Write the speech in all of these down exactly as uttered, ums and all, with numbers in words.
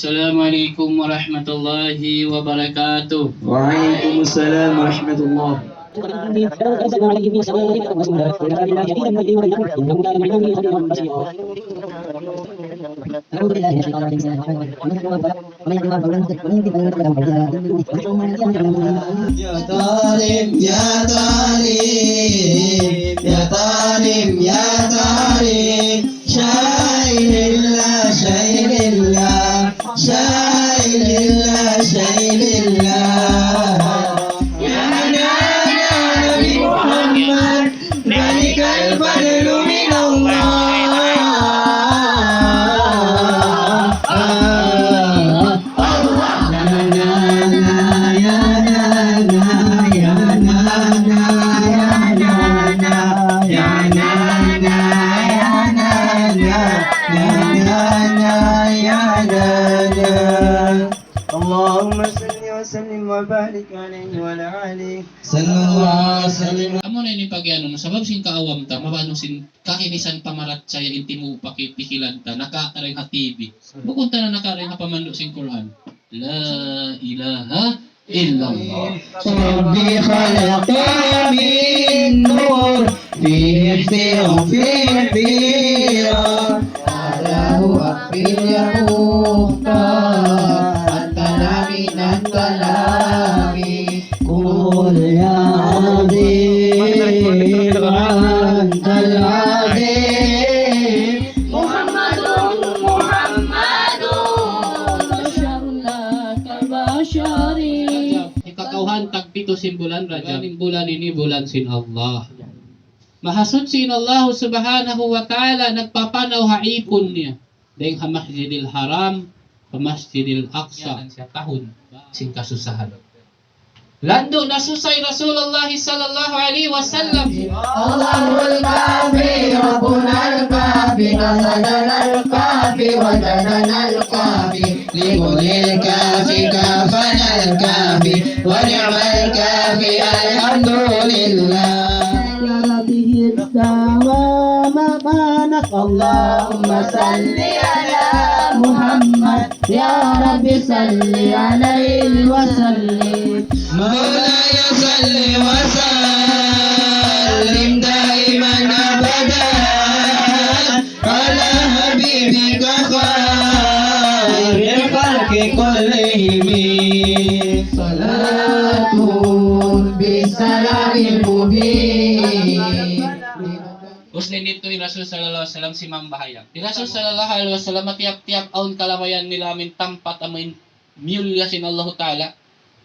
السلام عليكم ورحمة الله وبركاته. وعليكم السلام ورحمة الله. يا طالب، يا طالب، يا طالب، يا طالب، شاي لله، شاي لله، شاي لله، شاي لله. يا نانا بمحمد، ذلك الفضل من الله. اللهم صل وسلم وبارك عليه وعلى آله. صلى الله وسلم. Amu na ini pagiyanun, sabab sin kaawam ta, mabaya' sin kakinisan pamarachaya in timu' paki-, pikilan ta, nakatarayng ha T V. Bukun ta na nakatarayng ha pamandu' sin Qur'an. La ilaha illallah. ربي خلقني من نور، فيه سر، فيه سر. أعلاه أخفي يا مختار، أنت الأمين، أنت الأمين. قل يا عظيم، أنت العظيم. محمد، محمد، بشر لا كالبشر. Hikakawhaan, tagpitu sin bulan Rajab. In bulan ini bulan sin Allah. Mahasuchi in Allah Subhanahu wa Ta'ala nagpapanaw ha ipun niya. Dayng ha Masjidil Haram, pa Masjidil Aqsa. Yan siya tahun sin kasusahan. Landu' nasusay Rasulullah sallallahu alayhi wasallam. الله الكافي، ربنا الكافي، قصدنا الكافي، وجدنا الكافي، لكل الكافي كافانا الكافي، ونعم الكافي، الحمد لله. يا ربي الدوام معنا، اللهم صل على محمد. يا رب صل عليه وسلم. مولاي صل وسلم دائما أبدا على حبيبك خير الخلق كلهم. صلاة بالسلام المبين. Usli nitu in Rasul sallallahu alayhi wasallam simambahayang. In Rasul sallallahu alayhi wasallam, tiyap-tiyap awn kalabayan nila amin tampat amin miyulliya sin Allahu Ta'ala,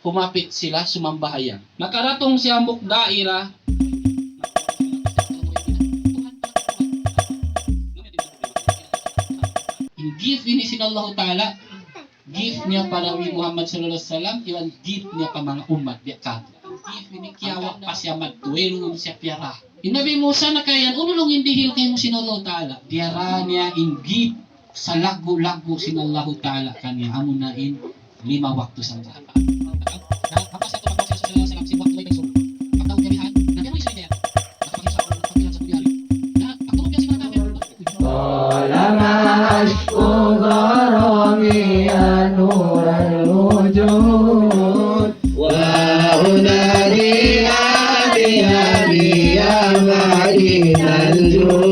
humapit sila sumambahayang. Nakaratung siya hambuuk daira. In gift ini sin Allahu Ta'ala, gift niya pa Nabi Muhammad sallallahu alayhi wasallam, iban gift niya pa manga ummat niya katu'. Gift ini kiyawa' pa siya madtu, wayruun siya piyara. In Nabi Musa nakayan, unu laung in dihil kaymu sin Allahu Ta'ala? Piyara niya in gift salaggu'-laggu' sin Allahu Ta'ala kaniya, amuna in lima waktu sambahayang. طالما أشكو غرامي يا نور الوجود، وأنادي يا ثيابي يا معدن الجود.